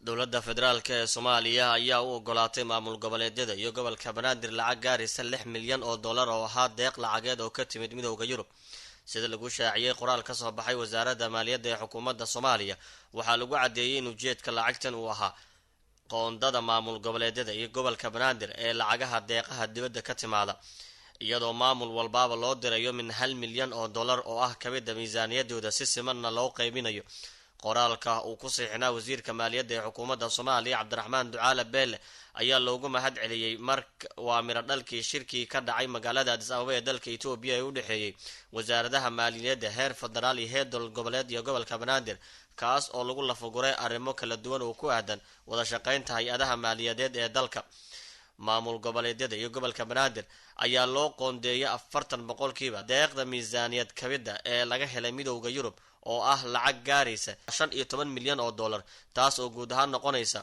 Dowladda federaalka ee Soomaaliya ayaa u ogolaatay maamul goboleedyada iyo gobolka Banaadir lacag gaaraysa $6 milyan oo ahaa deeq lacageed oo ka timid Midowda Yurub. Sida lagu shaaciyey qoraal ka soo baxay Wasaaradda Maaliyadda ee xukuumadda Soomaaliya, waxaa lagu caddeeyey in ujeedka lacagtan uu ahaa qoondada maamul goboleedyada iyo gobolka Banaadir ee lacagaha deeqaha dibadda ka timaada, iyadoo maamul walbaaba loo dirayo min $1 milyan oo ah kabida miisaaniyadooda, si simanna loo qaybinayo. Qoraalka uu ku siixinaa wasiirka maaliyadda ee xukuumadda Soomaaliya, Cabdiraxmaan Ducaale Beele, ayaa loogu mahad celiyey mar waa miro dhalkii shirkii ka dhacay magaalada Adis Ababa ee dalka Etoobiya ee u dhexeeyey wasaaradaha maaliyadda heer federaal iyo heer dowlad goboleed iyo gobolka Banaadir, kaas oo lagu lafaguray arrimo kala duwan oo ku aadan wada shaqeynta hay-adaha maaliyadeed ee dalka. Maamul goboleedyada iyo gobolka Banaadir ayaa loo qoondeeyay 40% deeqda miisaaniyad kabidda ee laga helay Midowda Yurub, oo ah lacag gaaraysa $15 milyan, taas oo guud ahaan noqonaysa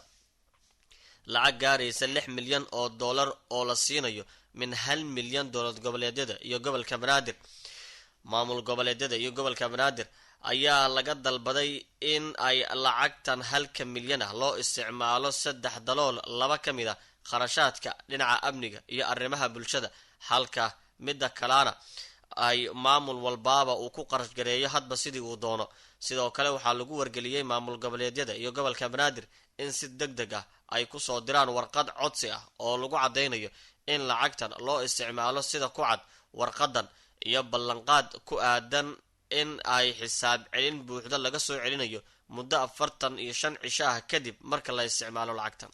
lacag gaaraysa $6 milyan oo la siinayo min 1 milyan dowlad goboleedyada iyo gobolka Banaadir. Maamul goboleedyada iyo gobolka Banaadir ayaa laga dalbaday in ay lacagtan halka milyan ah loo isticmaalo saddex dalool laba ka mid a kharashaadka dhinaca amniga iyo arrimaha bulshada, halka midda kalena ay maamul walbaaba uu ku qarash gareeyo hadba sidii uu doono. Sidoo kale waxaa lagu wargeliyey maamul goboleedyada iyo gobolka Banaadir in si deg deg ah ay kusoo diraan warqad codsi ah oo lagu caddaynayo in lacagtan loo isticmaalo sida ku cad warqadan, iyo ballanqaad ku aadan in ay xisaab celin buuxda laga soo celinayo muddo 45 cisho ah kadib marka la isticmaalo lacagtan.